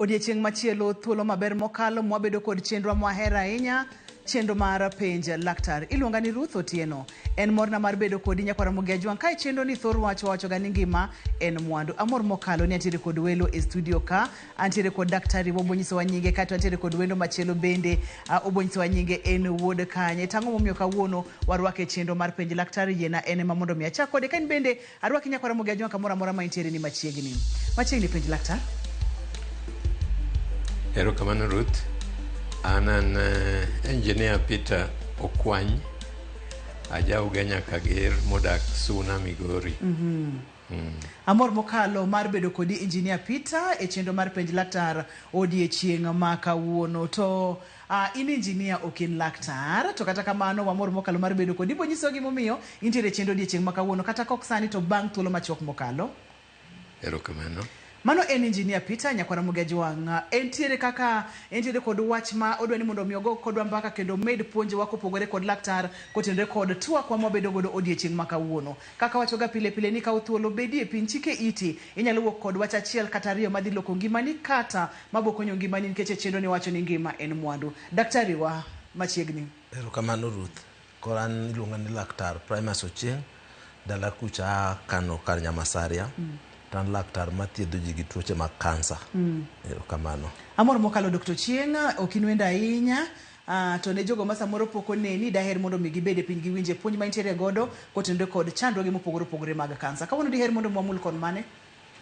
Odiechieng' machielo thuolo maber mokalo mwabedo kod chenro mwahero ahinya, chenro mar penj laktar. Iluonga ni Ruth Otieno. En morna mar bedo kodi nyakwar Ramogi Ajwang'. Kae chenro ni thor wach wawachoga ni ngima en mwandu. Amor mokalo ni antiere kod welo e studio ka. Antiere kod daktari mobonyisowa nyinge kaeto antiere kod wendo machielo bende obonyisowa nyinge en wuod kanye. Tang'o momiyo kawuono warwake e chenro mar penj laktar yiena en ema mondo mi achak kode. Ka in bende arwaki nyakwar Ramogi Ajwang' kamoro amora ma intiere ni machiegni. Machiegni penj laktar. Erokamano Ruth. An an engineer Peter Okwany, aja Ugenya Kager modak Suna Migori. Amor mokalo mar bedo kodi Engineer Peter e chenro mar penj laktar odiechieng' ma kawuono. To in engineer ok in laktar, to kata kamano wamor mokalo mar bedo kodi. Ibo nyisowa gimomiyo intiere e chenro odiechieng' ma kawuono kata kok sani to bang' thuolo machuok mokalo. Erokamano. Mano en Engineer Peter nyakwar Ramogi Ajwang'. Entiere kaka entiere kod wach ma odwa ni mondo mi ogo kodwa mbaka kendo omed puonjowa kopogore kod laktar kotenore kod twakwa mwabedo godo odiechieng' ma kawuono. Kaka wachoga pile pile ni kaw thuolo bedie piny chike iti inyalo wuok kod wach achiel kata ariyo madhi loko ngimani kata mabo konyo ngimani nikech e chenro ni wacho ni ngima en mwandu. Daktari wa machiegni. Erokamano Ruth. Koro an iluonga ni laktar Primus Ochieng', dala kucha aa Kano kar Nyamasaria. To an laktar mathiedho ji gi tuoche mag kansa. Erokamano. Amor mokalo Dr. Ochieng', ok in wendo ahinya. To ne jogo ma samoro pok oneni, daher mondo mi gibed e piny giwinje puonj ma intiere godo kotenore kod chandruoge mopogore opogore mag kansa. Kawuono diher mondo wamul kon mane?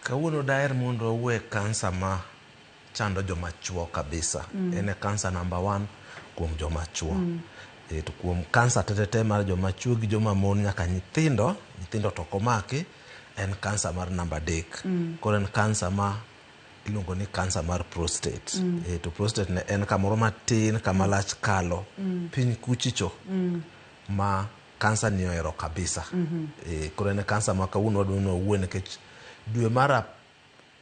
Kawuono daher mondo wawuo e kansa ma chando joma chuo kabisa. En e kansa number one kuom joma chuo. To kuom kansa tetete mar joma chuo gi joma mon nyaka nyithindo, nyithindo to ok omaki, en kansa mar namba adek. Koro en kansa ma iluongo ni kansa mar prostate. To prostate ne en kamoro matin kama lach kalo piny kuchicho ma kansa ni ohero kabisa. Koro en e kansa ma kawuono wadwa ni wawuoye nikech dwe mar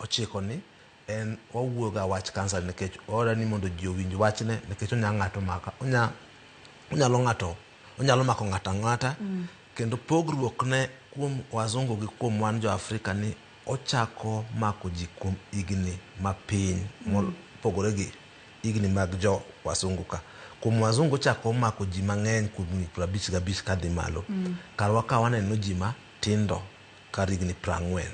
ochiko ni en wawuoyo ga wach kansa nikech oda ni mondo ji owinj wachne nikech onya ng'ato maka onya onyalo ng'ato onyalo mako ng'ato ang'ata kendo pogruok ne kuom wazungu gi kuom wan jo Afrika ni ochako mako ji kuom higni mapiny mopogore gi higni mag jo wasungu ka. Kuom wazungu ochako mako ji mang'eny kuom higni 55 kadhi malo. Karwa ka waneno ji matindo kar higni 40.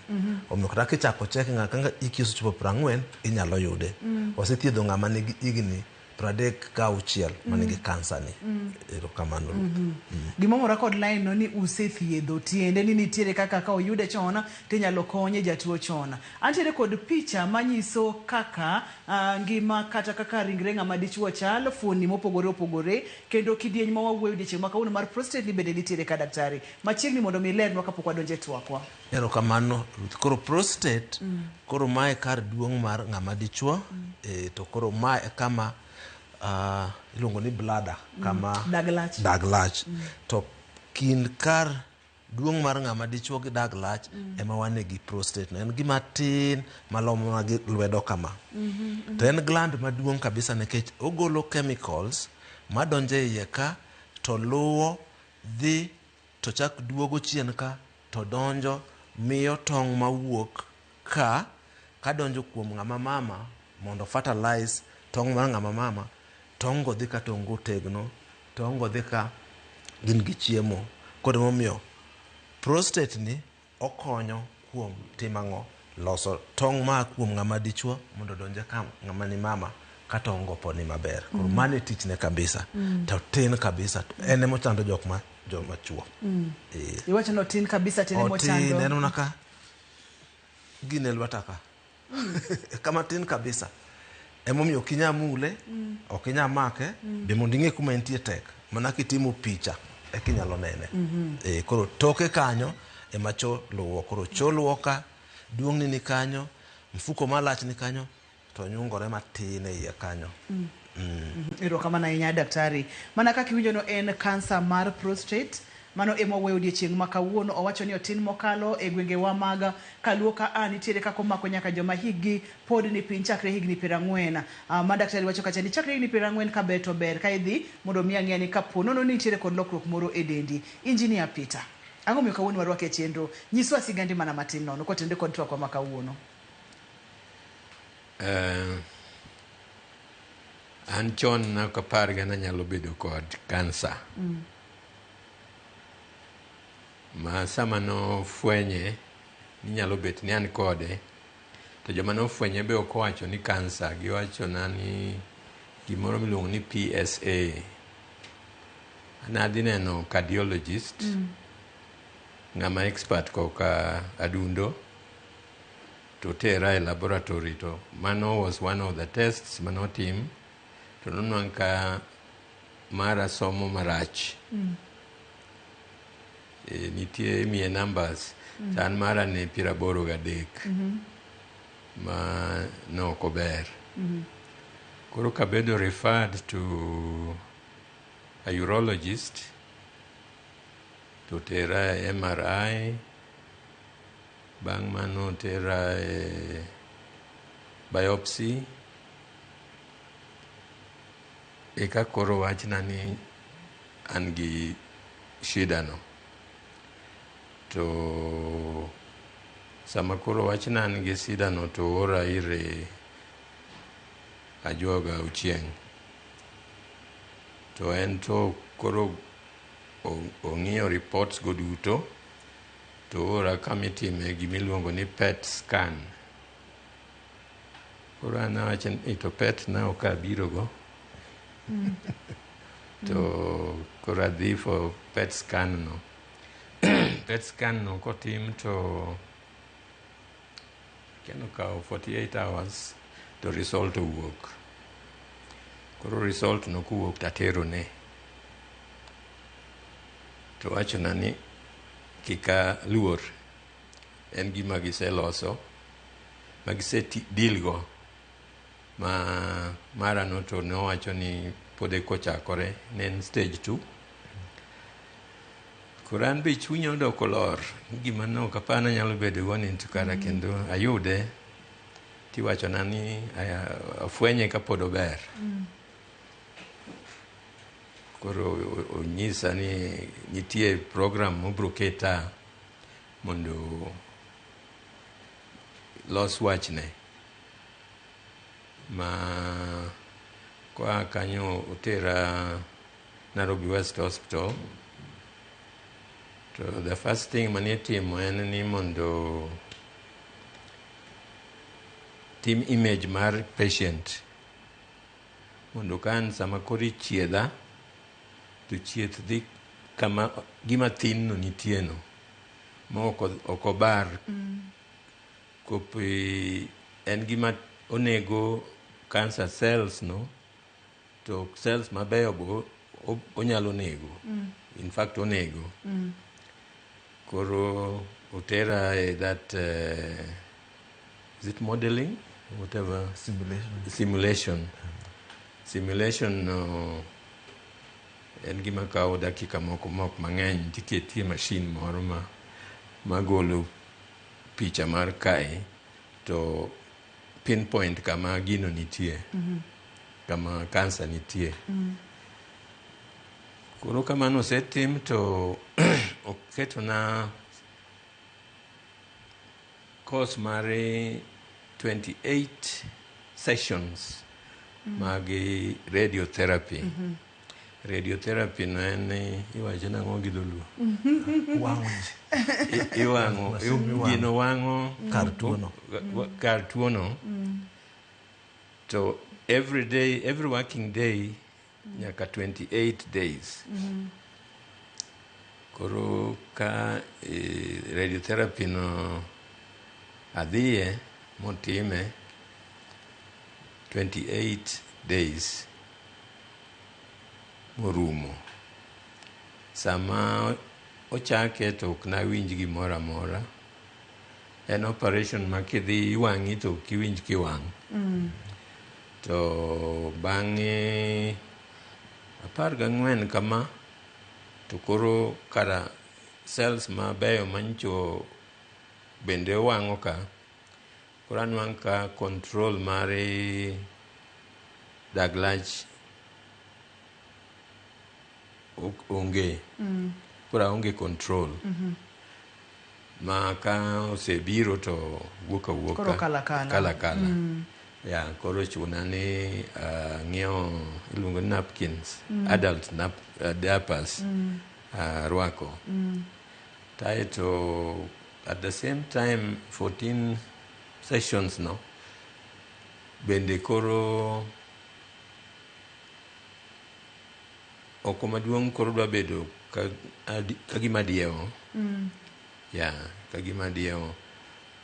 Omiyo kata kichako chek ng'a ka hiki osechopo 40 inyalo yude. Wasethiedho ng'ama nigi higni 36 manigi kansa ni. Erokamano Ruth. Gima omora kod line no ni usethiedho tiende ni nitiere kaka ka oyude chon tinyalo konye jatuo chon. Antiere kod picha manyiso kaka ngima kata kaka ringre ng'ama dichuo chal, fuoni mopogore opogore kendo kidieny ma wawuoyo odiechieng' ma kawuono mar prostate ni bende nitiere ka daktari. Machiegni mondo mi ilernwa kapok wadonjo e twakwa. Erokamano Ruth. Koro prostate, koro mae kar duong' mar ng'ama dichuo, to koro mae e kama iluongo ni bladder, kama Dag lach. dag lach. To kind kar duong' mar ng'ama dichuo gi dag lach ema wane gi prostate no. En gima tin malomo mana gi lwedo kama. To en gland maduong' kabisa nikech ogolo chemicals madonjo e iye ka to luwo dhi to chak duogo chien ka to donjo miyo tong' mawuok ka kadonjo kuom ng'ama mama mondo fertilize tong' mar ng'ama mama, tong' go dhi ka tong' go tegno, tong' go dhi ka gin gi chiemo. Koro emomiyo prostate ni okonyo kuom timo ang'o? Loso tong' maa kuom ng'ama dichuo mondo odonj e ka ng'ama ni mama ka tong' go poni maber. Koro mano e tichne kabisa. To tin kabisa. En ema ochando jok ma joma chuo. Iwacho ni otin kabisa tin ema Otin, ochando. en mana ka gine lweta ka. Kama tin kabisa. Emomiyo ok inyal mule, ok inyal make, be mondo ing'e kuma entie tek. Mana kitimo picha eka inyalo nene. Koro toke kanyo ema cho luwo. Koro cho luwo ka, duong'ni ni kanyo, mfuko malach ni kanyo, to nyungore matin e iye kanyo. Erokamano ahinya daktari. Mana kaka iwinjo no en kansa mar prostate. Mano ema wawuoyo odiechieng' ma kawuono. Owacho ni otin mokalo e gwengewa mag Kaluo ka a nitiere kaka omako nyaka joma hikgi pod ni piny chakre higni 40. Ma daktari wacho kacha ni chakre higni 40 ka ber to ber ka idhi mondo mi ang'e ni kapo nono ni nitiere kod lokruok moro e dendi. Engineer Peter, ang'o miyo kawuono warwake e chenro? Nyiswa sigandi mana matin nono kotenore kod twakwa ma kawuono. An chon ne ok apar ga ni anyalo bedo kod kansa. Ma sama nofwenye ni nyalo bet ni an kode, to joma nofwenye be ok owacho ni kansa, giwachona ni gimoro miluongo ni PSA. Nadhi neno cardiologist, ng'ama expert koka adundo, to tera e laboratory to mano was one of the tests manotim to nonwang' ka mara somo marach. Nitie imiye numbers to an mara ne 83 ma nok ober. Koro kabedo referred to a urologist to tera e MRI, bang' mano tera e biopsy, eka koro wachna ni an gi shida no. To sama koro wachna an gi shida no to oora ir Ajuoga Ochieng'. To en to koro ong'iyo reports go duto to oora kama itime gimiluongo ni PET scan. Koro an awacho ni to PET na ok abiro go. To koro adhi for PET scan no. PET scan no kotim to kendo kawo 48 hours to result owuok. Koro result no kowuok taterone. To wachona ni kik aluor. En gima giseloso ma gise deal go ma mara no to nowacho ni pod eka ochakore ne en stage 2. Koro an be chunya odok lor gima ne ok apar ni anyalo bedo go ni to kara kendo ayude tiwachona ni afwenye kapod ober. Koro onyisa ni nitie program mobro keta mondo los wachne. Ma koa kanyo otera Nairobi West Hospital. To the first thing manitimo en ni mondo tim image mar patient mondo ka an sama koro ichiedha to chieth dhi kama gima thin no nitie no ma ok obar. Kopi en gima onego cancer cells no to cells mabeyo go onyalo nego. In fact onego. Koro otera e that is it modeling whatever Simulation. Simulation. Simulation no en gima kawo dakika moko mok mang'eny tiketie machine moro ma magolo picha mar kae to pinpoint kama gino nitie, kama kansa nitie. Koro kamano osetim to oketona course mar 28 sessions mag radiotherapy. Radiotherapy no en iwacho nang'o gi dholuo? Wang'o ji. Iwang'o Masin miwang'o. Gino wang'o Kar tuono. Kar tuono. To every day, every working day nyaka 28 days. Koro ka radiotherapy no adhiye motime 28 days morumo. Sama ochake to ok nawinj gimoro amora. En operation ma kidhi iwang'i to ok iwinj kiwang'. To bang'e 14 kama to koro kara cells mabeyo manyicho bende owang'o ka koro anwang'o ka control mar dag lach onge. Koro aonge control. Ma ka osebiro to wuok awuoka. Koro kala kala. Kala kala. Ya koro chuna ni ng'iewo iluongo ni napkins, adult diapers, rwako. Kaeto at the same time 14 sessions no bende koro oko maduong' koro dwa bedo ka gima diewo. Ya ka gima diewo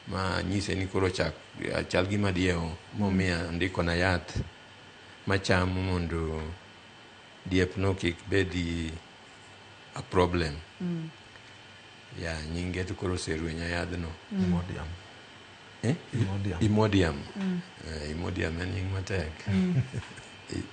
ma nyise ni koro chak chal gima diewo momiya andikona yath machamo mondo diepno kik bedi a problem. Ya nyinge to koro oserwenya yadhno. Imodium. Eh? Imodium. Imodium. Imodium en nying matek.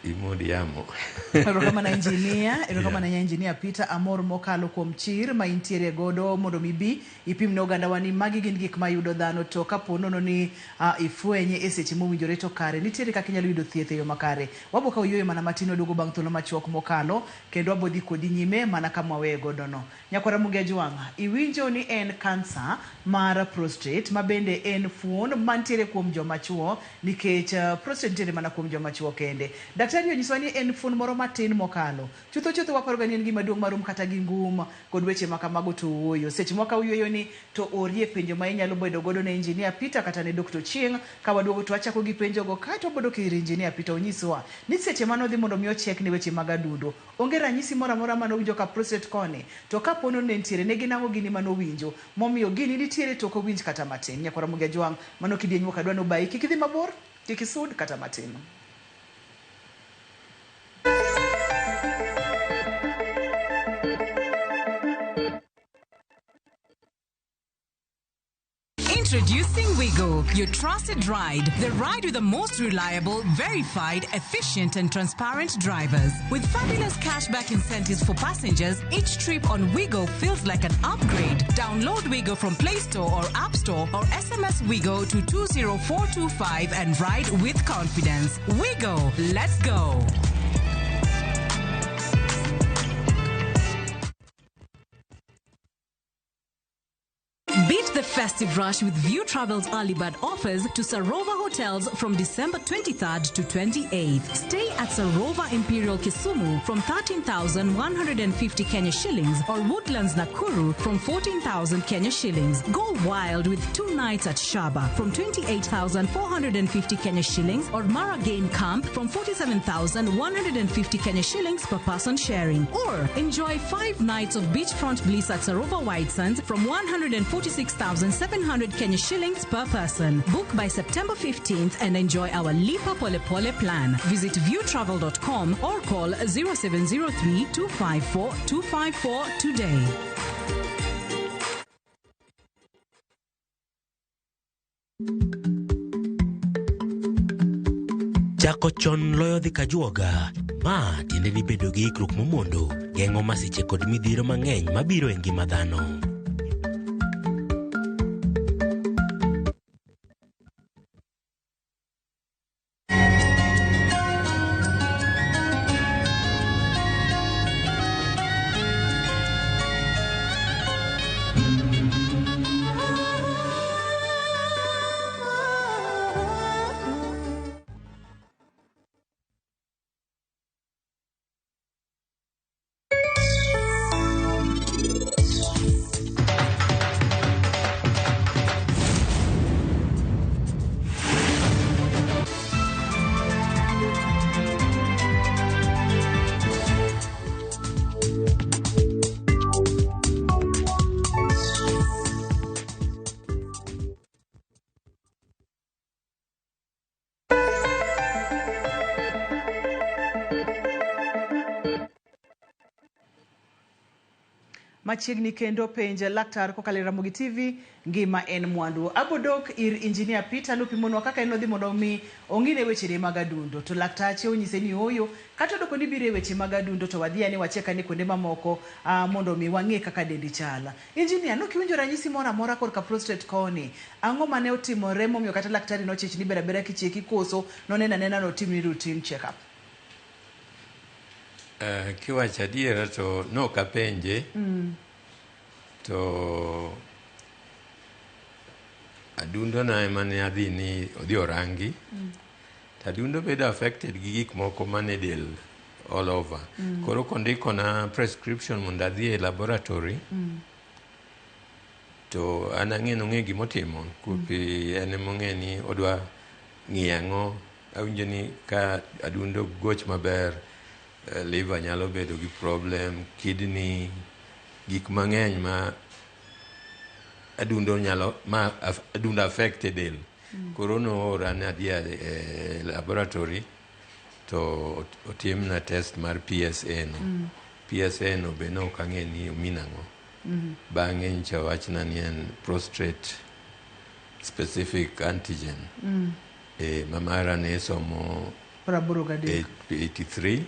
Imodiamo. Erokamano engineer, erokamano yeah. Engineer Peter amor mokalo kuom chir ma intiere godo mondo mi bi ipim ne ogandawa ni magi gin gik mayudo dhano to kapo nono ni ifwenye e seche mowinjore to kare nitiere kaka inyalo yudo thieth e yo makare. Wabo kawo yueyo mana matin waduogo bang' thuolo machuok mokalo kendo wabo dhi kodi nyime mana kama waweye godo no. Nyakwara Ramogi Ajwang', iwinjo ni en kansa mar prostate ma bende en fuon mantiere kuom joma chuo nikech prostate nitiere mana kuom joma chuo kende. Daktari onyisowa ni en fuon moro matin mokalo. Chutho chutho waparoga ni en gima duong' marom kata gi ngum kod weche ma kamago to wuoyo. Seche moko wayueyo ni to orie penjo ma inyalo bedo godo ne Engineer Peter kata ne Dr. Ochieng'. Ka waduogo to wachako gi penjogo kaeto wabodo ir Engineer Peter onyiswa ni seche manodhi mondo mi ochek ne weche mag adundo. Onge ranyisi moro amora manowinjo ka prostate koni to kapo ni ne nitiere ne gin ang'o gini manowinjo momiyo gini nitiere to ok owinj kata matin. Nyakwara Ramogi Ajwang', mano kidieny mok adwa nobayi kik idhi mabor, kik isud kata matin. Introducing Wigo, your trusted ride. The ride with the most reliable, verified, efficient, and transparent drivers. With fabulous cashback incentives for passengers, each trip on Wigo feels like an upgrade. Download Wigo from Play Store or App Store or SMS Wigo to 20425 and ride with confidence. Wigo, let's go. Beat the festive rush with View Travel's early bird offers to Sarova Hotels from December 23rd to 28th. Stay at Sarova Imperial Kisumu from 13,150 Kenya shillings or Woodlands Nakuru from 14,000 Kenya shillings. Go wild with 2 nights at Shaba from 28,450 Kenya shillings or Mara Game Camp from 47,150 Kenya shillings per person sharing. Or enjoy 5 nights of beachfront bliss at Sarova White Sands from 146,700 Kenya shillings per person. Book by September 15th and enjoy our Lipa Pole Pole plan. Visit viewtravel.com or call 0703 254 254 today. Chako chon loyo dhi kajuoga. Ma tiende ni bedo gi ikruok momondo, geng'o masiche kod midhiero mang'eny mabiro e ngima dhano. Machiegni kendo penj laktar kokalo e Ramogi TV, ngima en mwandu. Abodok ir Engineer Peter nopimonwa kaka en odhi mondo mi ong'ine wechene mag adundo. To laktache onyise ni ooyo, kata odoko ni biro e weche mag adundo to wadhi ane wachek ane kuonde mamoko mondo mi wang'e kaka dendi chal. Engineer, nokiwinjo ranyisi moro amora korka prostate koni? Ang'o mane otimore momiyo kata laktari nochich ni ber abera kicheki koso noneno anena notimni routine check up? Kiwacho adiera to nokapenje. To adundo na ema ne adhi ni odhi orangi. To adundo bedo affected gi gik moko mane del all over. Koro kondikona prescription mondo adhi e laboratory, to an ang'e nong'e gimotimo. Kupi en emong'e ni odwa ng'iyo ang'o. Awinjo ni ka adundo goch maber, liver nyalo bedo gi problem, kidney, gik mang'eny ma adundo nyalo ma adundo affect e del. Koro noora ni adhi e laboratory to otimna test mar PSA no. PSA no be ne ok ang'e ni omin ang'o. Bang'e nyicha wachna ni en prostate specific antigen. Ma mara ne somo 83. 83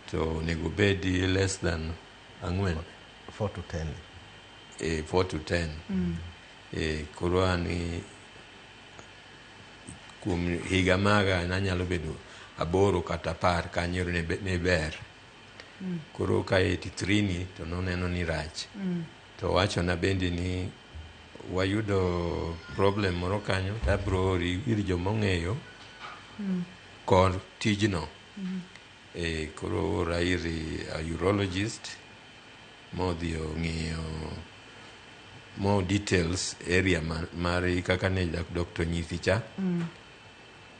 to onego bedi less than 4. 4 to 10. 4 to 10. Koro an kuom higa maga nanyalo bedo 8 kata 10 kanyo ne ber. Koro ka 83 ni to noneno ni rach. To wachona bende ni wayudo problem moro kanyo, to abro ori ir joma ong'eyo kor tijno. Koro ora ir a urologist modhi ong'iyo more details area mar kaka ne doctor nyisi cha.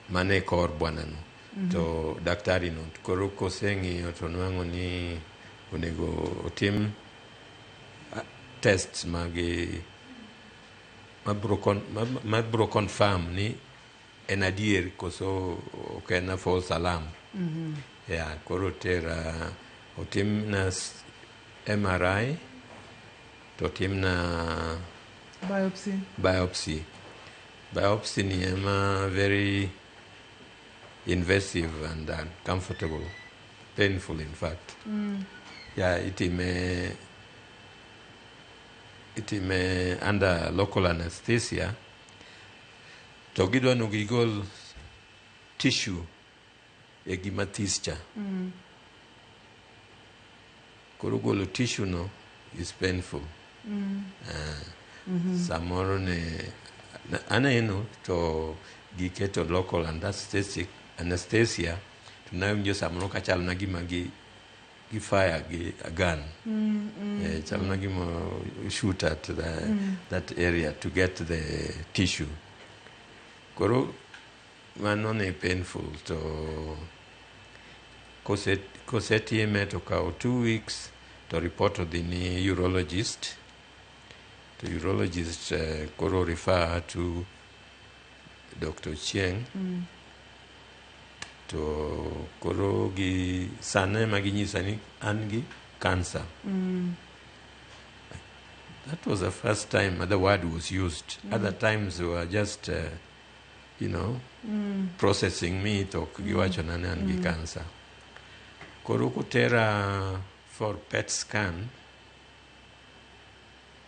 Mane kor bwanano. To daktari no koro koseng'iyo to nwang'o ni onego otim tests magi mabro confirm ni en adier koso ok en a false alarm. Yeah, koro tera otimna MRI to otimna biopsy. Biopsy. Biopsy ni ema very invasive and uncomfortable, painful in fact. Yeah, itime under local anesthesia to gidwa ni gigol tissue e gima this cha. Koro golo tissue no is painful. Samoro ne aneno to giketo local anesthesia to nawinjo samoro ka chalna gima gi fire gi a gun. Chalna gima shoot at that area to get the tissue. Koro mano ne painful to kosetime to kawo 2 weeks to report odhi ni urologist. To urologist koro refer to Dr. Chieng. To koro gi sano ema ginyisa ni an gi cancer. That was the first time the word was used. Other times they were just, processing me to ok giwachona ni an gi cancer. Koro kotera for PET scan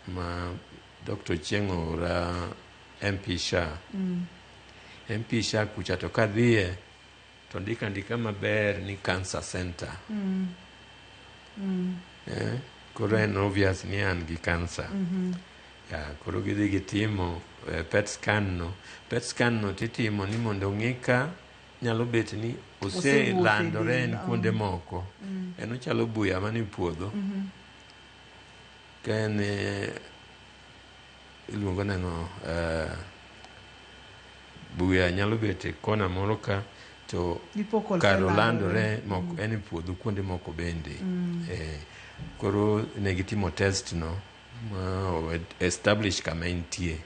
ma Dr. Chieng oora MP Shah. MP Shah kucha to kadhiye to ndika andika maber ni cancer center. Koro en obvious ni an gi cancer. Ya, koro gidhi gitimo PET scan no. PET scan no titimo ni mondo ong'e ka nyalo bet ni oselandore en kuonde moko. En ochalo buya manie puodho. Ka en iluongo nang'o, buya nyalo bet e kona moro ka to kar olandore moko en e puodho kuonde moko bende. Koro ne gitimo test no ma establish kama entie.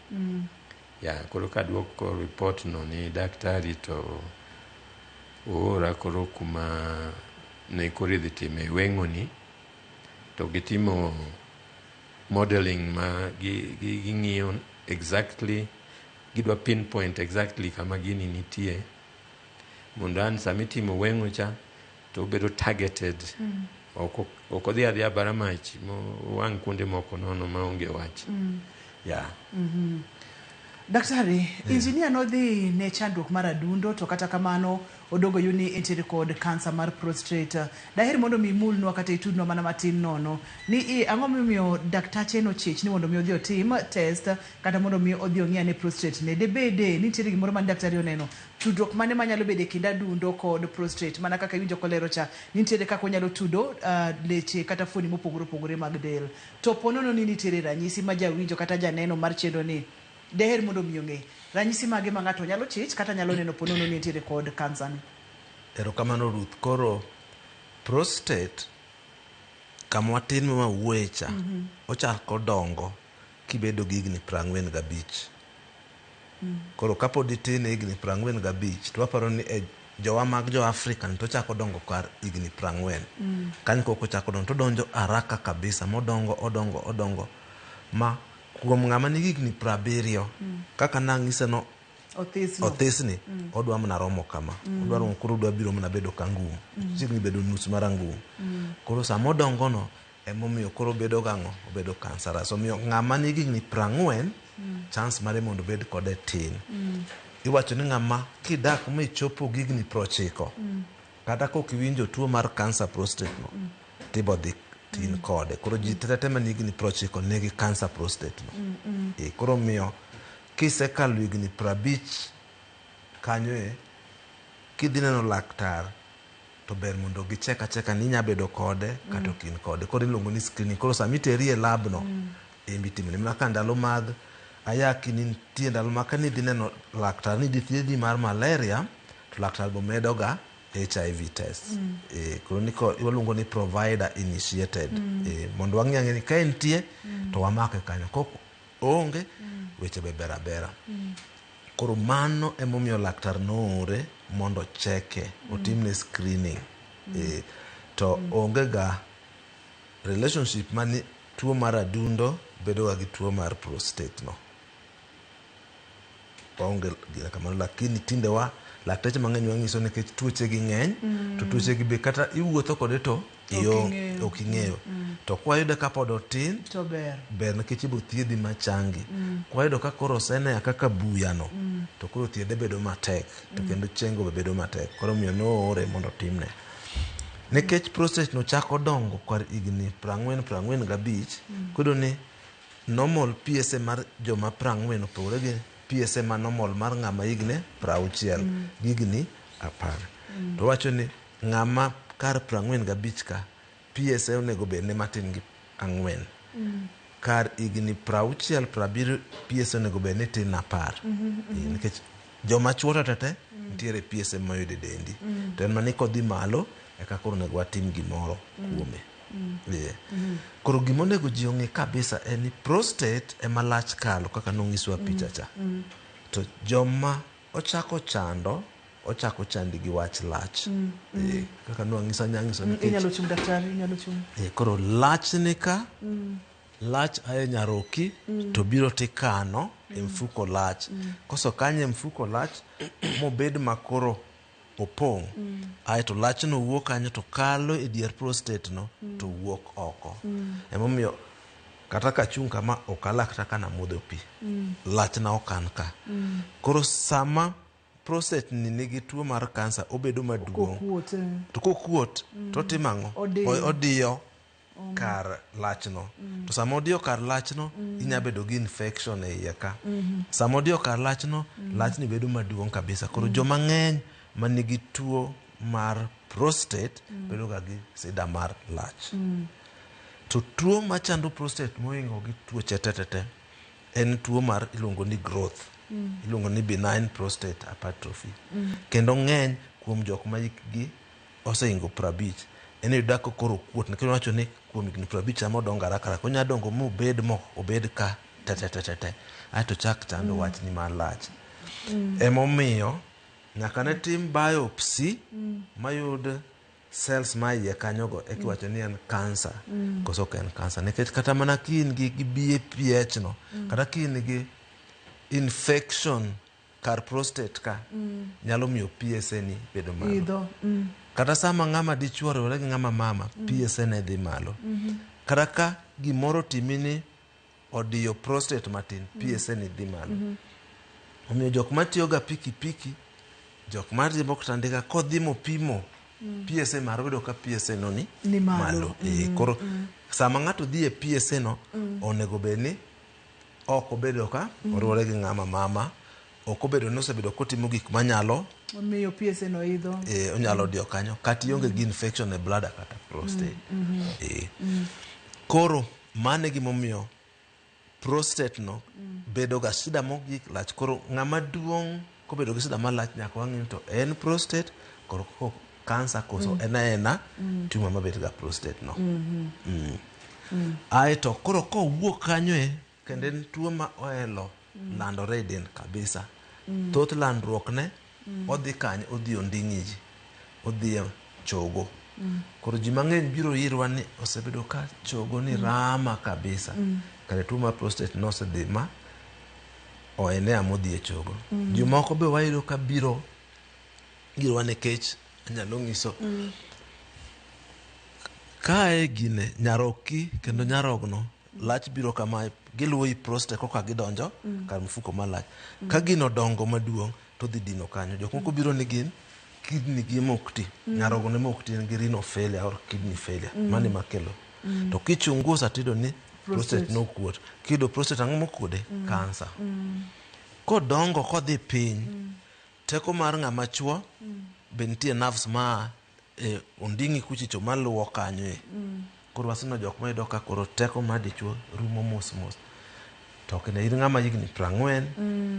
Ya, koro kaduoko report no ni daktari to oora koro kuma ne koro idhi time weng'o ni to gitimo modeling ma ging'iyo exactly, gidwa pinpoint exactly kama gini nitie mondo an sama itimo weng'o cha to obedo targeted. Ok odhi adhiya bara mach wang' kuonde moko nono maonge wach. Yeah. Daktari, injinia nodhi ne chandruok mar adundo to kata kamano odogo yuni entiere kod kansa mar prostate. Daher mondo mi imulnwa kata itudnwa mana matin nono ni ang'o momiyo daktache nochich ni mondo mi odhi otim test kata mondo mi odhi ong'i ane prostate ne. Debede ni nitiere gimoro mane daktari oneno. Tudruok mane manyalo bedo e kind adundo kod prostate mana kaka iwinjo kolero cha nitiere kaka onyalo tudo leche kata fuoni mopogore opogore mag del. To ponono ni nitiere ranyisi ma jawinjo kata janeno mar chenro ni deher mondo mi ong'e ranyisi mage ma ng'ato nyalo chich kata nyalo neno ponono ni nitiere kod kansa ni. Erokamano Ruth. Koro prostate kama watin ma wawuoye cha ochako dongo kibedo gi higni 45. Koro kapod itin e higni 45 to waparo ni e jowa mag jo Afrika ni to ochako dongo kar higni 40. Kanyo kok ochako dongo to odonjo haraka kabisa modongo odongo odongo ma kuom ng'ama nigi higni 70 kaka nang'ise no Othisno. othisni odwa mana romo kama odwa romo koro odwa biro mana bedo ka ngum chiegni bedo nus mar angum koro sama odongo no emomiyo koro obedo gang'o obedo cancerous omiyo ng'ama nigi higni 40 chance mare mondo obed kode tin iwacho ni ng'ama kidak michopo gi higni 90 kata kok iwinjo tuo mar cancer prostate no tibo dhi tin kode koro ji tete man higni 90 nigi cancer prostate no e, koro miyo kisekalo higni 50 kanyo e kidhi neno laktar to ber mondo gichek acheka ni inya bedo kode kata ok in kode koro iluongo ni screening koro sama iteri e lab no ema itimone mana ka ndalo mag ayaki ni nitie ndalo ma ka nidhi neno laktar ni idhi thiedhi mar malaria to laktar bo medoga HIV test e, koro niko waluongo ni provider initiated e, mondo wang'i ang'e ni ka entie to wamake kanyo kok oonge weche be ber abera koro mano emomiyo laktar noore mondo cheke otimne screening e, to onge ga relationship mani tuo mar adundo bedo ga gi tuo mar prostate no waonge gina kamano lakini tinde wa lakteche mang'eny wang'iso nikech tuoche gi ng'eny to tuoche gi be kata iwuotho kode to iyo ing'eyo. ok ing'eyo to kwayude kapod otin To ber. ber nikech ibo thiedhi machangi kwayudo ka koro oseneya kaka buyano to koro thiedhe bedo matek to kendo chengo be bedo matek koro omiyo noore mondo otimne nikech prostate no chako dongo kar higni 40 45 koro ni normal PSA mar joma 40 opogore gi PSA ma normal mar ng'ama higni 60 gi higni 10 to wacho ni ng'ama kar 45 ka PSA onego bed ne matin gi 4 kar higni 60 70 PSA onego bed ni tin 10 nikech joma chuo to tete nitiere PSA mayudo e dendi to en mana ni kodhi malo eka koro onego watim gimoro kuome Yeah. Koro gima onego ji ong'e kabisa en ni prostate ema lach kalo kaka nonyiswa picha cha to joma ochako chando ochako chandi gi wach lach Eh, kaka nwang'iso anyang'iso nikech Inyalo chung daktari, inyalo chung. Eh, koro lach ni ka lach ae nyaroki to biro tikano e mfuko lach koso kanyo e mfuko lach mobed makoro opong' aeto lachno wuok kanyo to kalo e dier prostate no to wuok oko emomiyo kata kachung' kama ok alak kata ka namodho pi lachna okan ka koro sama prostate ni nigi tuo mar kansa obedo maduong' Kokuot. To kokuot to timo ang'o Odiyo. Odiyo kar lachno to sama odiyo kar lachno inya bedo gi infection e iye ka sama odiyo kar lachno lachni bedo maduong' kabisa koro joma ng'eny manigi tuo mar prostate bedo ga gi sida mar lach to tuo machando prostate mohingo gi tuoche tetete en tuo mar iluongo ni growth iluongo ni benign prostate hypertrophy kendo ng'eny kuom jok ma hikgi oseingo 50 en iyudo ka koro okuot nikech wacho ni kuom higni 50 sama odongo haraka haraka onya dongo mobed mo obed ka tetetetete aeto chak chando wachni mar lach emomiyo nyaka ne tim biopsy mayud cells ma iye kanyogo eka iwacho ni en kansa koso ok en kansa nikech kata mana ka in gi BPH no kata ka in gi infection kar prostate ka nyalo miyo PSA ni bedo malo Idho. Kata sama ng'ama dichuo oriwore gi ng'ama mama PSA ne dhi malo kata ka gimoro otimi ni odiyo prostate matin PSA ni dhi malo. Omiyo jok matiyo ga pikipiki, jok mariembo kata ndiga kodhi mopimo PSA mar yudo ka PSA no ni, Ni malo. Koro sama ng'ato dhi e PSA no onego bed ni ok obedo ka oriwore gi ng'ama mama, ok obedo ni osebedo kotimo gik manyalo Miyo PSA no idho. Onyalo diyo kanyo kata ionge gi infection e bladder kata prostate. Koro mano e gimomiyo prostate no bedo ga shida mogik lach. Koro ng'ama duong' kobedo gi shida malach nyaka wang'i ni to en prostate koro ko kansa koso en aena tumor mabet ga prostate no. Aeto koro kowuok kanyo e kendo en tuo ma oelo landore e del kabisa. Thoth landruok ne odhi kanye? Odhi onding'i ji, odhi e chogo. Koro ji mang'eny biro irwa ni osebedo ka chogo ni rama kabisa. Kare tuo mar prostate nosedhi ma oenea modhi e chogo. Jomoko be wayudo ka biro irwa nikech anyalo ng'iso kae gine nyaroki kendo nyarogno lach biro kamae giluwo i prostate koka gidonjo kar mfuko malach ka gino dongo maduong' to dhi dino kanyo. Jok moko biro ni gin kidney gi ema ok ti, nyarogno ema ok ti, en gi renal failure or kidney failure. Mano ema kelo. To kichunguza tiyudo ni prostate nokuot. Kiyudo prostate ang'o mokuode? Kansa. Kodongo kodhi piny, teko mar ng'ama chuo be nitie nerves ma e onding'i kuchicho maluwo kanyo e. Koro waseneno jok mayudo ka koro teko mar dichuo rumo mos mos. To kendo in ng'ama higni 40,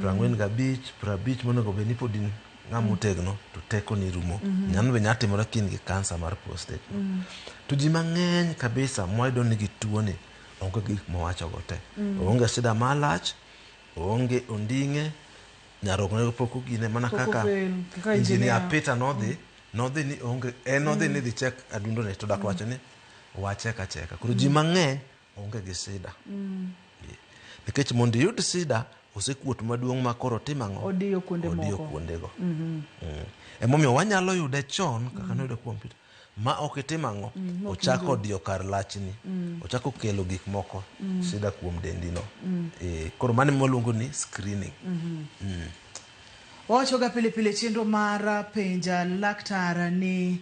45, 50 monego bed ni pod in ng'ama otegno to teko ni rumo. Nyalo be nyalo timore ka in gi kansa mar prostate no. To ji mang'eny kabisa mwayudo ni gi tuo ni onge gik mwawacho go te. Oonge shida malach, oonge onding'e, nyarogno pok ogine mana Pok kaka ofail, kaka engineer engineer. Peter nodhi ni onge en nodhi ni dhi check adundo ne to dak wacho ni wachek acheka. Koro ji mang'eny onge gi shida. Nikech mondo iyud shida osekuot maduong' ma koro timo ang'o? Odiyo kuonde Odiyo moko. kuondego. Emomiyo wanyalo yude chon kaka noyude kuom Peter ma ok itimo ang'o? Ochako odiyo kar lachni. Ochako kelo gik moko shida kuom dendi no. Koro mano ema waluongo ni screening. Wawachoga pile pile chenro mar penja laktar ni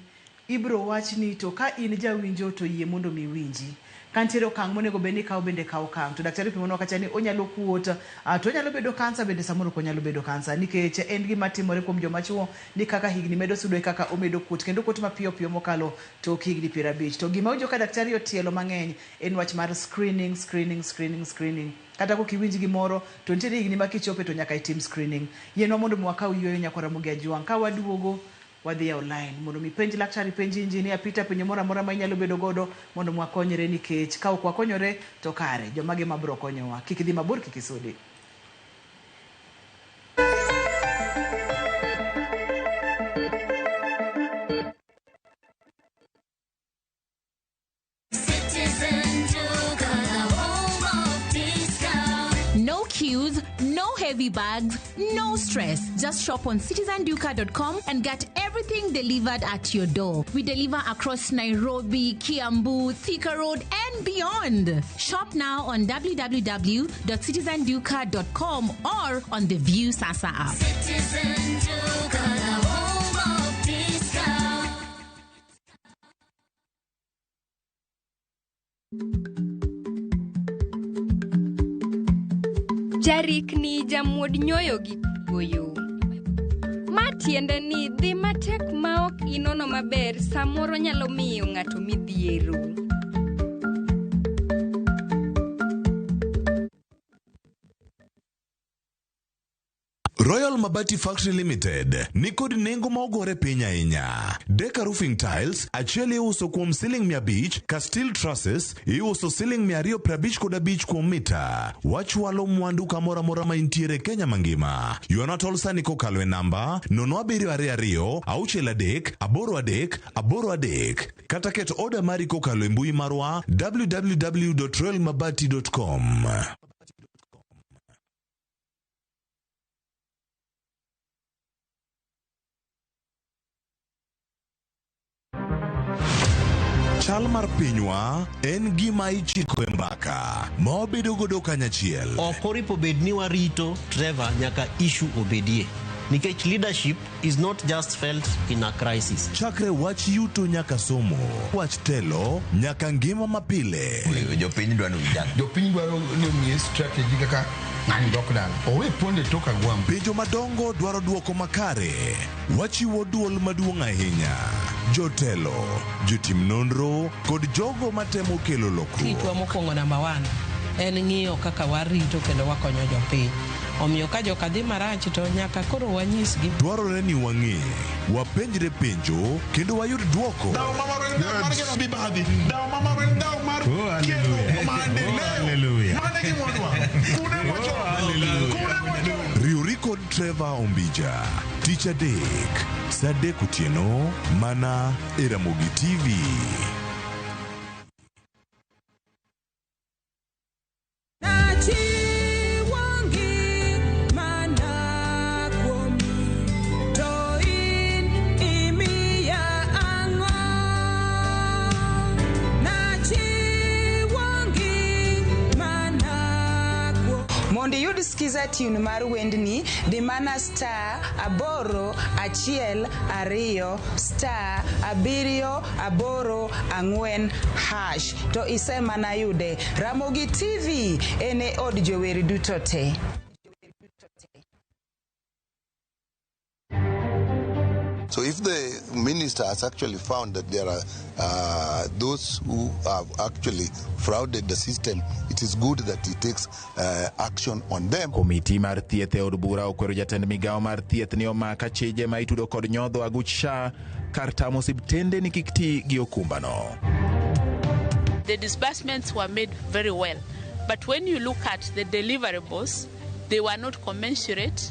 ibro wachni to ka in jawinjo to yie mondo mi winji. Ka nitiere okang' monego bed ni ikawo bende kaw okang'. To daktari pimonwa kacha ni onyalo kuot, to onyalo bedo kansa bende samoro ok onyalo bedo kansa nikech en gima timore kuom joma chuo ni kaka higni medo sudo e kaka omedo kuot kendo kuot mapiyo piyo mokalo tok higni 50. To gima winjo ka daktari otielo mang'eny en wach mar screening, screening, screening, screening. Kata kok iwinj gimoro to nitiere higni ma kichope to nyaka itim screening. Yienwa mondo mi wakaw yueyo nyakwar Ramogi Ajwang'. Ka waduogo wadhi yawo line mondo mi penj laktari, penj engineer Peter penjo moro amora ma inyalo bedo godo mondo mwakonyre nikech ka ok wakonyore to kare jomage mabro konyowa. Kik idhi mabor, kik isudi. Citizen Duka, the home of discount. No queues, no heavy bags, no stress. Just shop on citizenduka.com and get everything delivered at your door. We deliver across Nairobi, Kiambu, Thika Road, and beyond. Shop now on www.citizenduka.com or on the View Sasa app. Citizen Duka, the home of discount. Jarikni jamuod nyoyo gi kuoyo. Ma tiende ni dhi matek ma ok inono maber samoro nyalo miyo ng'ato midhiero. Royal Mabati Factory Limited ni kod nengo ma ogore piny ahinya. Deka Roofing Tiles achiel iuso kuom siling 500 ka steel trusses iuso siling 255 kuom mita. Wachwalo mwandu kamoro amora ma intiere Kenya mangima. Ywana tol sani kokalo e namba 0722 63 83 83 kata ket oda mari kokalo e mbui marwa www.royalmabati.com. Chal mar pinywa en gima ichiko e mbaka ma wabedo godo kanyachiel. Ok oripo bed ni warito Trevor nyaka issue obedie. Nikech leadership is not just felt in a crisis. Chakre wach yuto nyaka somo, wach telo nyaka ngima mapile. Jopiny dwaro ni ujang. Jopiny dwaro ni omiye strategy kaka ng'ani dok dala. Owe ponde tok agwambo. Penjo madongo dwaro duoko makare. Wachiwo duol maduong' ahinya. Jotelo, jotim nonro kod jogo matemo kelo lokruok. Tichwa mokwongo namba one en ng'iyo kaka warito kendo wakonyo jopiny. Omiyo ka joka dhi marach to nyaka koro wanyisgi. Dwarore ni wang'e, wapenjre penjo kendo wayud duoko. Riwri kod Trevor Ombija tich adek saa adek otieno mana e Ramogi TV. Nachiwo ngimana kuomi, to in imiya ang'o? Nachiwo ngimana kuomi. Mondo iyud skiza tune mar wendni, di mana *812 *784# to isemana yude. Ramogi TV en e od jower duto te. So if the minister has actually found that there are those who have actually frauded the system, it is good that he takes action on them. Komiti mar thieth e od bura okwero jatend migawo mar thieth ni omak achije ma itudo kod nyodho aguch SHA kar tamo osiptende ni kik ti gi okumbano. The disbursements were made very well, but when you look at the deliverables, they were not commensurate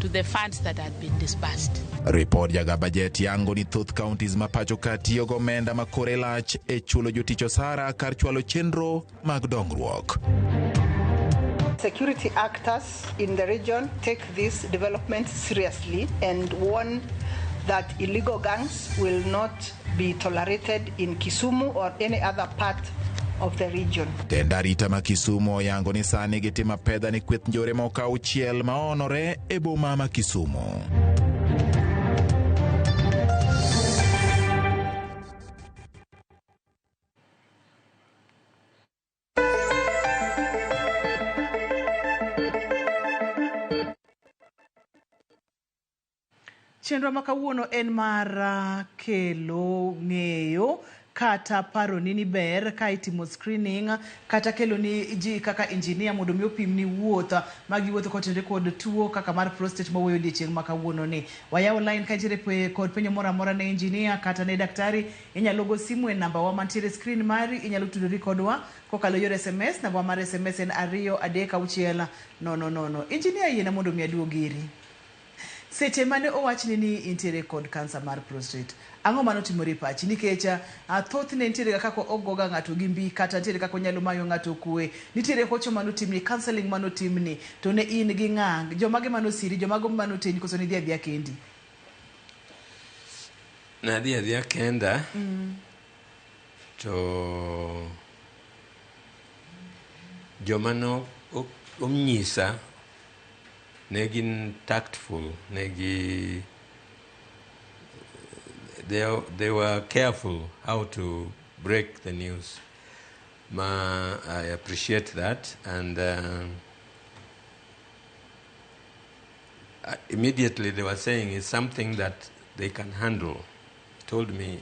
to the funds that had been disbursed. Ripod jaga bajet yango ni thoth counties ma pacho ka tiyo gomenda ma kore lach e chulo jotich osara kar chwalo chenro mag dongruok. Security actors in the region take this development seriously and warn that illegal gangs will not be tolerated in Kisumu or any other part of the region. Tend arita ma Kisumu oyango ni sani gitimo apedha ni kweth njore moko auchiel ma onore e boma ma Kisumu. Chenro ma kawuono en mar kelo ng'eyo kata paroni ni ber ka itimo screening kata kelo ni ji kaka engineer mondo mi opimni wuoth ma giwuotho kotenore kod tuo kaka mar prostate mawuoyo odiechieng' ma kawuono ni. Wayawo line ka nitiere kod penjo moro amora ne engineer kata ne daktari, inyalo go simu e namba wa mantiere e screen mari, inyalo tudori kodwa kokalo yor SMS, namba mar SMS en 2 3 6 0 0 0. Engineer, yiena mondo mi aduog iri. Seche mane owachni ni intiere kod kansa mar prostate, ang'o manotimore e pachi? Nikech thothne nitiere ga kaka ogoga ng'ato gi mbi kata nitiere kaka onyalo mayo ng'ato kwe, nitiere hocho manotimni, counseling manotimni, to ne in gi ng'a? Jomage manosiri, jomago manoteni koso nidhi adhiya kendi? Nadhi adhiya kenda. To joma no onyisa ne gin tactful, ne gi they were careful how to break the news. Ma, I appreciate that, and immediately they were saying it's something that they can handle. Told me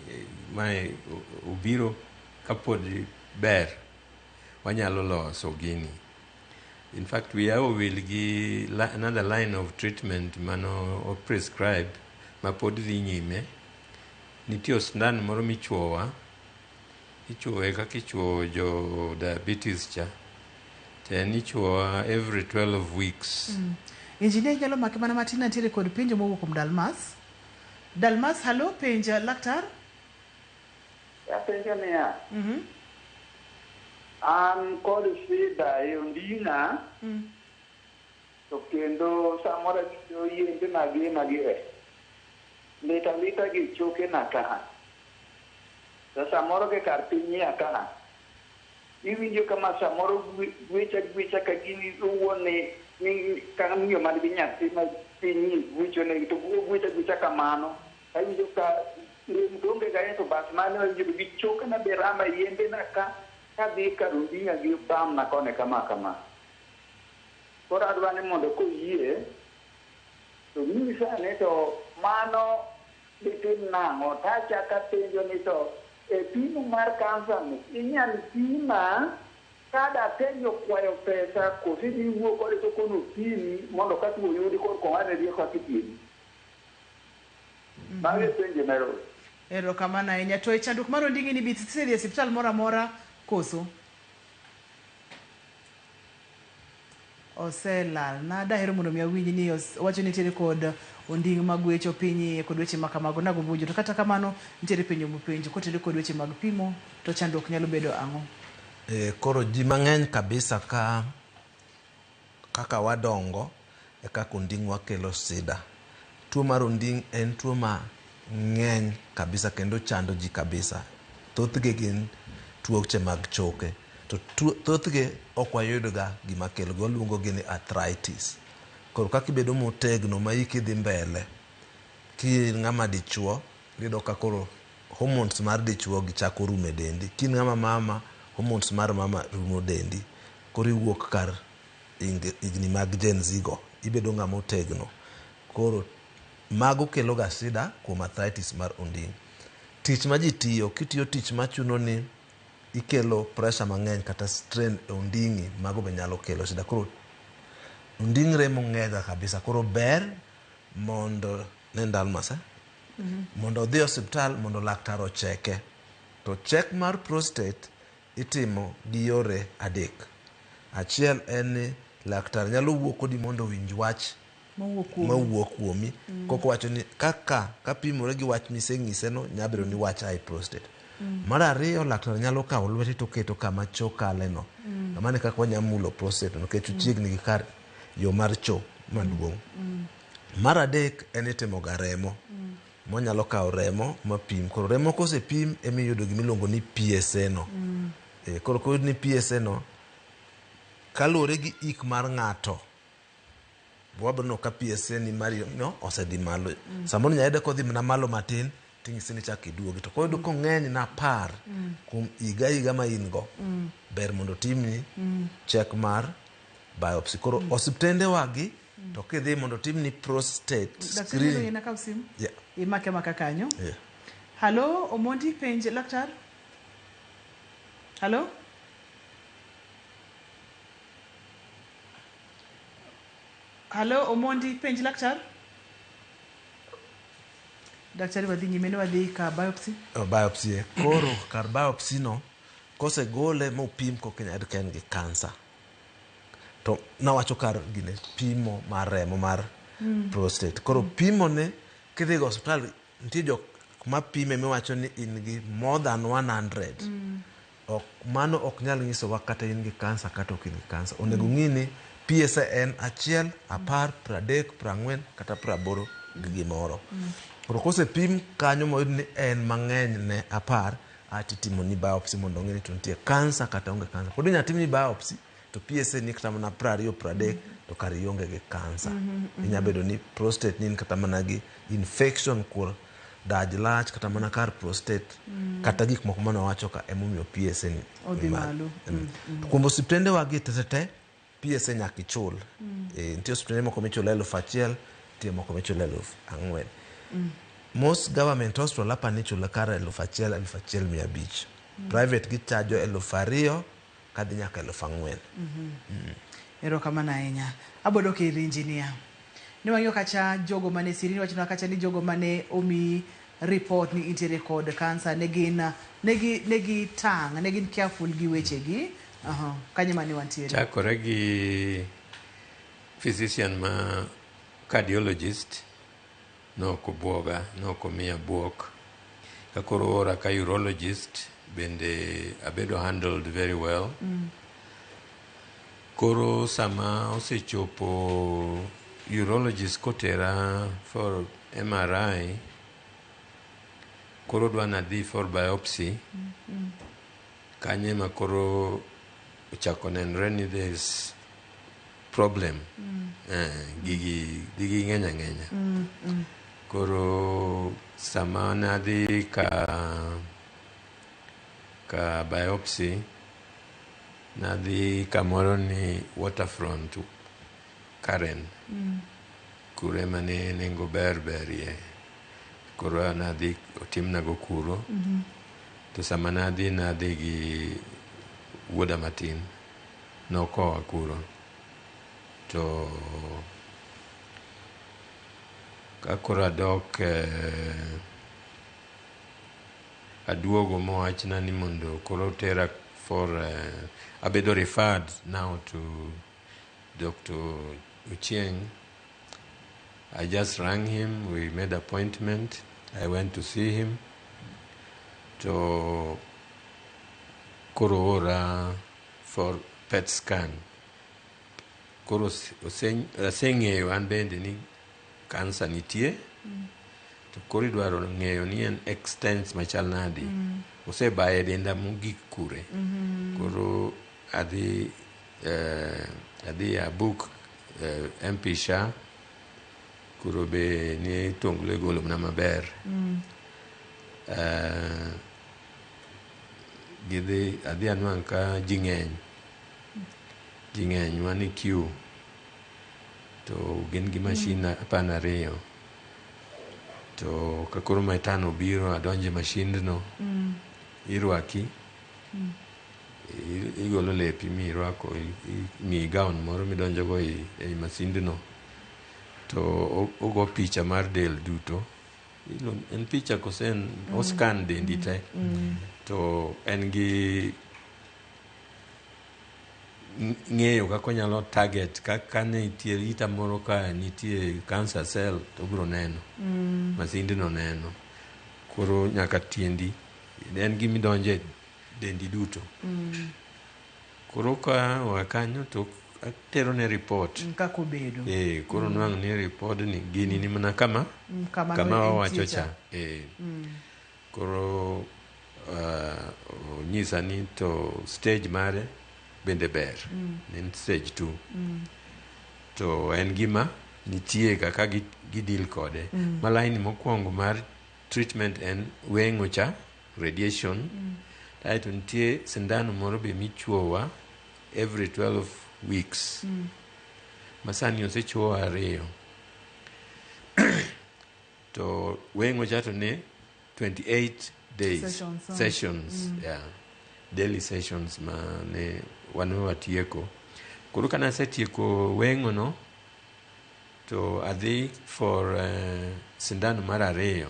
my ubiro kapod ber wanyalo loso gini. In fact, we are will gi another line of treatment mano o prescribe ma pod dhi nyime. Nitie sindan moro michuowa, ichuowe kaka ichuowo jo diabetes cha, to en ichuowa every 12 weeks. Engineer, inyalo make mana matin, nitiere kod penjo mowuok kuom Dalmas. Dalmas, halo, penj laktar. Apenjo niya, an kod shida e onding'a, to kendo samoro awinjo yiende magi lit alita gi chokena ka. To To samoro ke kar piny ya ka. Iwinjo kama samoro gwecha gwecha ka gini owuon ni ka miyo man gi nyathi ma piny gwecho ne to gwecha gwecha kamano. Awinjo ka rem to onge ga to bas mano awinjo gi choke na be rama yembe na ka kadhi kar onding'a gi bam na kone kama kama. Koro adwa ni mondo koyie to nyisa ni to mano ditim nang'o tachako apenjo ni to e pimo mar kansa ni inyal pima ka daktari okwayo pesa koso idhi wuo kode to kono opimi mondo ka tuo oyudi korka ong'adne rieko kaka ithiedhi. Mago e penjo na Rose. Erokamano ahinya. To e chandruok mar onding'i ni be isedhi e osiptal moro amora koso? Oselal. Na dahero mondo mi awinj ni owacho ni nitiere kod onding' magwecho piny iye kod weche ma kamago nagombo winjo. To kata kamano nitiere penjo mopenjo kotenore kod weche mag pimo to chandruok nyalo bedo ang'o? E, koro ji mang'eny kabisa ka kaka wadongo e kaka onding'wa kelo sida. Tuo mar onding' en tuo ma ng'eny kabisa kendo chando ji kabisa. Thothgi gin tuoche mag choke. To thothgi ok wayudga gima kelogi, waluongo gi ni arthritis. Koro kaka ibedo motegno ma hiki dhi mbele, ki in ng'ama dichuo, iyudo ka koro hormones mar dichuo gi chako rumo e dendi. Ki in ng'ama mama, hormones mar mama rumo dendi. Koro iwuok kar higni mag Gen Z go, ibedo ng'ama otegno. Koro mago kelo ga shida kuom arthritis mar onding'. Tich ma ji tiyo, kitiyo tich machuno ni ikelo pressure mang'eny kata strain e onding'i, mago be nyalo kelo shida. Koro onding' remo ng'ega kabisa. Koro ber mondo ne Dalmas, eh? Mondo odhi e osiptal mondo laktar ocheke. To check mar prostate itimo gi yore adek. Achiel en ni laktar nyalo wuo kodi mondo owinj wach Mawuok kuomi. mawuok kuomi. Koko wacho ni kaka kapimore gi wach miseng'ise no nyalo bedo ni wach a e prostate. Mar ariyo laktar nyalo kawo lwete to oketo kama cho kale no. Kamano e kaka wanyalo mulo prostate nikech ochiegni gi kar yo mar cho maduong'. Mar adek en itimo ga remo. Monyalo kawo remo mapim. Koro remo kosepim emiyudo gimiluongo ni PSA no. E, koro koyud ni PSA no kaluwore gi ik mar ng'ato wabro neno ka PSA ni mari no osedhi malo. Samoro inyalo yudo kodhi mana malo matin ting'isi ni chak iduogi. To koyudo kong'eny na 10 kuom higa higa ma in go, ber mondo otimni check mar biopsy. Koro osiptende wagi to kidhi mondo otimni prostate Daktari screening. nyalo yiena kaw simu? Yeah. Imake amaka kanyo. Yeah. Halo, Omondi, penj laktar. Halo? Halo, Omondi, penj laktar. Daktari wadhi nyime ne wadhi ka biopsy. Oh, biopsy e. Koro kar biopsy no kosegole mopim koka inyalo yud ka en gi kansa. To nawacho kar gine pimo mar remo mar prostate. Koro pimo ne kidhi go osiptal nitie jok mapime miwacho ni in gi more than 100. Ok, mano ok nyal nyisowa kata in gi kansa kata ok in gi kansa. Onego ng'i ni PSA en 1, 10, 30, 40 kata 80 gi gimoro. Koro kosepim kanyo moyud ni en mang'eny ne 10, ato itimo ni biopsy mondo ong'e ni to nitie kansa kata onge kansa. Pod inyalo timni biopsy to PSA ni kata mana 20, 30 to kare ionge gi kansa. Inyalo bedo ni prostate ni in kata mana gi infection kuor daj lach kata mana kar prostate kata gik moko mane wawacho ka emomiyo PSA ni Odhi ni malo. malo. To kuom osiptende wa gi tete PSA nyaka ichul. E, nitie osiptende moko michulo 1000, nitie moko michulo 4000. Most government hospital apa ni ichulo kar 1000, 1500. Private gichajo 2000 kadhi nyaka 4000. Erokamano ahinya. Abodok ir engineer. Ne wang'iyo kacha jogo mane siri wachona kacha ni jogo mane omi report ni intiere kod kansa ne gin ne gi tang' ne gin careful gi wechegi. Aha, kanyo mane wantiere. Chakore gi physician ma cardiologist nok obwoga, nok omiya buok. Ka koro oora ka urologist bende abedo handled very well. Koro sama osechopo urologist kotera for MRI Koro odwa nadhi for biopsy. Kanyo ema koro ochako nenre ni there is problem. Gigi ng'eny ang'enya. Koro sama nadhi ka biopsy, nadhi kamoro ni Waterfront Karen. Kuro ema ne nengo ber berie. Koro nadhi otimnago kuro. To sama nadhi gi wuoda matin. Nokowa kuro. To ka koro adok aduogo mowachna ni mondo koro tera for abedo referred now to Dr. Ochieng. I just rang him, we made appointment. I went to see him. To koro ora for PET scan. Koro aseng'eyo an bende ni kansa nitie. To koro idwaro ng'eyo ni en extent machal nadi. Osebaye denda mogik kure. Koro adhi a book MP SHA. Koro be ni tonglo igolo mana maber. Gidhi adhi anwang' ka ji ng'eny. Ji ng'eny wan e queue. To gin gi machine 12. To ka koro my turn obiro adonjo e machine no. Irwaki. Igolo lepi mirwako imiyi gown moro midonjo go ei masind no. To ogo picha mar del duto. En picha kose en oscan dendi te. To en gi ng'eyo kaka onyalo target kaka nitie ita moro ka nitie cancer cell to obiro neno. Masindno neno. Koro nyaka tiendi. En gimidonje dendi duto. Koro ka oa kanyo to atero ne report. Kaka obedo. Koro nwang' ni report ni gini ni mana kama kama kama no wawacho entie cha. Koro onyisa ni to stage mare bende ber. En stage 2. To en gima nitie kaka gi deal kode. Ma line mokwongo mar treatment en weng'o cha, radiation. Aeto nitie sindano moro be michuowa every 12 weeks. Ma sani osechuowa 2. To weng'o cha to ne 28 days. Sessions, oh. Sessions, yeah. Daily sessions ma ne wan watieko. Koro ka nasetieko weng'o no, to adhi for sindano mar 2.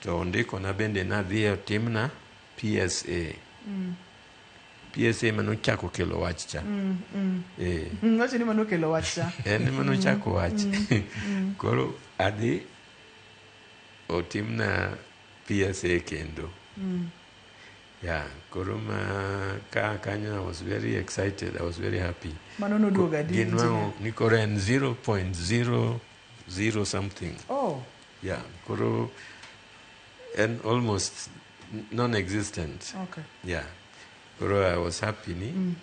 To ondikona bende nadhi otimna PSA. PSA manochako kelo wach cha. Wacho ni mano kelo wach cha. En ema nochako wach. Koro adhi otimna PSA kendo. Yeah, koro ma ka kanyo I was very excited, I was very happy. Mano noduogo adi? Ginwang'o ni koro en 0.00 something. Oh. Yeah, koro en almost non-existent. Okay. Yeah. Koro I was happy ni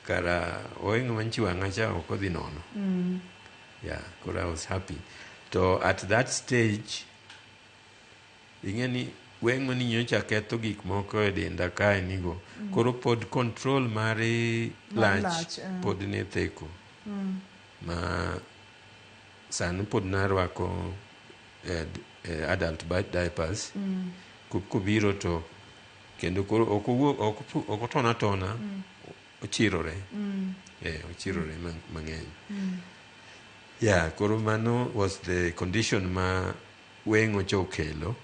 kara oeng'o manchi wang'a cha ok odhi nono. Yeah, koro I was happy. To at that stage, ing'e ni weng'o ni nyocha ketho gik moko e denda kae nigo. Koro pod control mar Mar lach lach, pod ne theko. Ma sani pod narwako adult diapers. Kobiro to kendo koro ok owuok ok otona tona ochirore. Ochirore mang'eny. Yeah, koro mano was the condition ma weng'o cha okelo.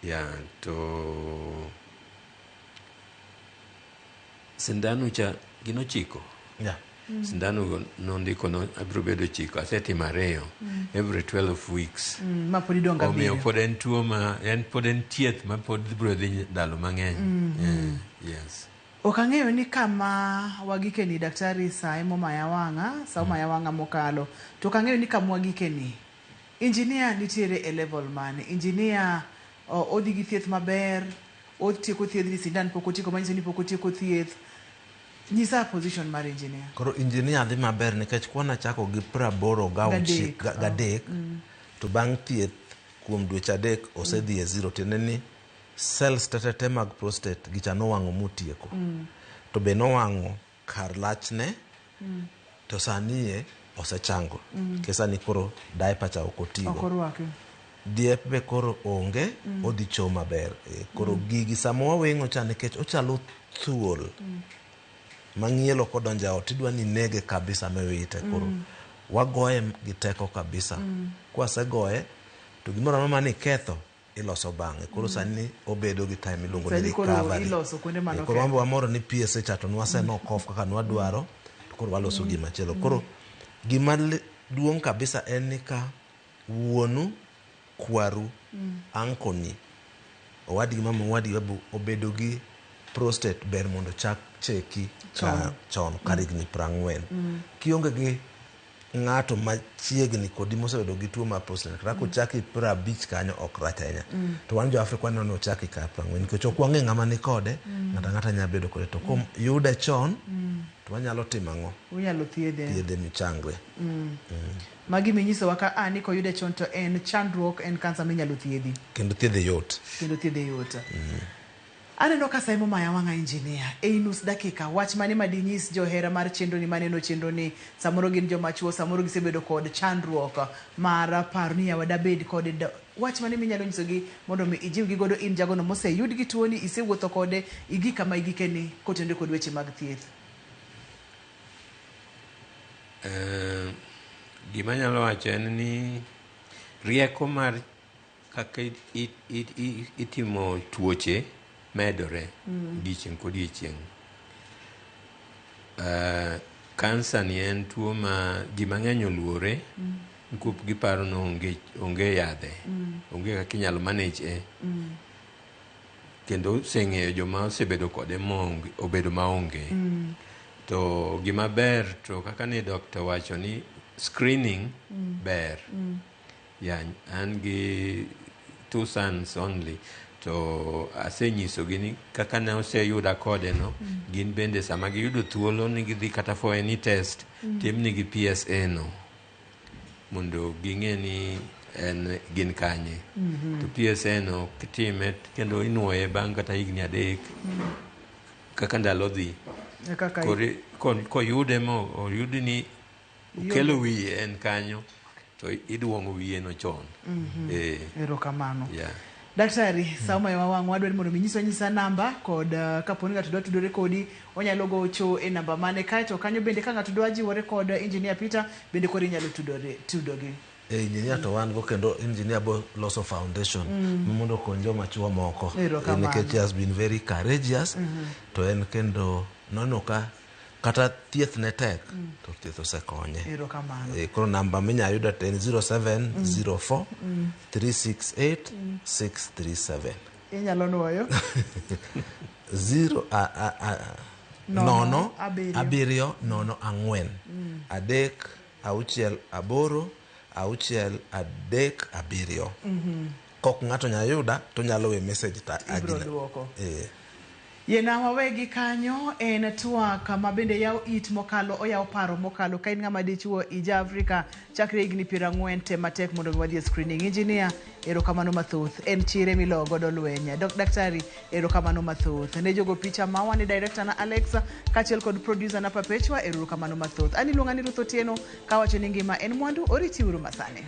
Yeah, to sindano cha gin 9. Yeah. Sindano go nondiko no abiro bedo 9, asetimo 2 every 12 weeks. Ma pod idong' Omiyo 7. pod en tuo ma en pod en thieth ma pod biro dhi ndalo mang'eny. Yes. Ok ang'eyo ni kama wagikeni daktari sa emomaya wang'a, sa omaya wang'a mokalo. To ok ang'eyo ni kama wagikeni. Engineer nitiere e level mane? Engineer Odhi gi thieth maber, otieko thiedhni, sindan pok otieko, manyiso ni pok otieko thieth. Nyisa position mar engineer. Koro engineer dhi maber nikech kwan achako gi 83. Gadek. To bang' thieth kuom dweche 3 osedhi e zero, tiende ni cells tetete mag prostate gicha nowang'o motieko. To be nowang'o kar lachne. To sani e osechango. Ke sani koro diaper cha ok otigo. Ok orwake. Diep be koro onge. Odhi choo maber. Koro gigi sama waweng'o cha, nikech ochalo thuol mang'ielo kodonjo e ot, idwa ni inege kabisa miwite. Koro wagoye gi teko kabisa. Kwasegoye to gimoro amora mane iketho iloso bang'e. Koro sani obedo gi time miluongo ni Sani koro recovery. iloso kuonde mane Koro oketho. wan wamoro ni PSA cha to nwase knock off kaka nwadwaro, to koro waloso gimachielo. Koro gima duong' kabisa en ni ka wuonu, kwaru, ankoni, owadgi mama, owadgi babu obedo gi prostate, ber mondo chak cheki ka chon kar higni 40. Kionge gi ng'ato machiegni kodi mosebedo gi tuo mar prostate, kata kochaki 50 kanyo ok rach ahinya. To wan jo Afrika waneno ni ochaki kar 40 nikech ok wang'e ng'ama ni kode. Ng'ato ang'ata nyalo bedo kode, to koyude chon to wanyalo timo ang'o? Unyalo thiedhe. Thiedhe michangre. Magi minyisowa ka a ni koyude chon to en chandruok, en kansa minyalo thiedhi. Kendo thiedhe yot. Kendo thiedhe yot. Aneno ka Simon Maya wang'a engineer ei nus dakika, wach mane madinyis johera mar chenro ni maneno chenro ni samoro gin joma chuo, samoro gisebedo kod chandruok mar paro ni yawa dabed kod wach mane minyalo nyisogi mondo mi ijiwgi godo in jagono moseyud gi tuoni, isewuotho kode igik kama igike ni kotenore kod weche mag thieth? Gima anyalo wacho en ni rieko mar kaka itimo tuoche medore odiochieng' kodiochieng'. Kansa ni en tuo ma ji mang'eny oluore nikuop giparo ni onge yadhe, onge kaka inyalo manage e. Kendo oseng'eyo joma osebedo kode obedo maonge. To gima ber to kaka ne doctor wacho ni screening ber. Yeah, an gi 2 sons only, to asenyisogi ni kaka ne oseyuda kode no, gin bende sama giyudo thuolo ni gidhi kata for any test, timnigi PSA no mondo ging'e ni en gin kanye. To PSA no kitime kendo inuoye bang' kata higni 3 kaka ndalo dhi. Kaka Koyude mo oyudi ni okelo wiye en kanyo, to iduong'o wiye no chon. Erokamano. Daktari, sama ya wang' wadwaro mondo mi nyisa namba kod kapo ni ng'ato dwa tudore kodi onyalo gocho e namba mane, kaeto kanyo bende ka ng'ato dwa jiwore kod engineer Peter bende koro inyalo tudogi. Engineer to wan go, kendo engineer bo loso foundation mondo okony joma chuo moko. Erokamano. Nikech he has been very courageous. To en kendo noneno ka kata thieth ne tek, to thieth osekonye. Erokamano. Koro namba minya yudo to en 0704 368 637. Inyalo nuoyo. 0 Nono, 0 7. 7 0 4 3 6 8 6 3 7. Kok ng'ato nya yuda to nyalo we message ta Ibro agina. duoko. Yiena wawegi kanyo en twak ma bende yawo it mokalo, oyawo paro mokalo. Ka in ng'ama dichuo ija Afrika chakre higni 40, tem matek mondo mi wadhi e screening. Engineer, erokamano mathoth. En chire miloyo godo lweny. Daktari, erokamano mathoth. Ne jogo picha mawa ni director na Alexa kaachiel kod producer na Perpetua, erokamano mathoth. An iluonga ni Ruth Otieno kawacho ni ngima en mwandu, oriti uru masani.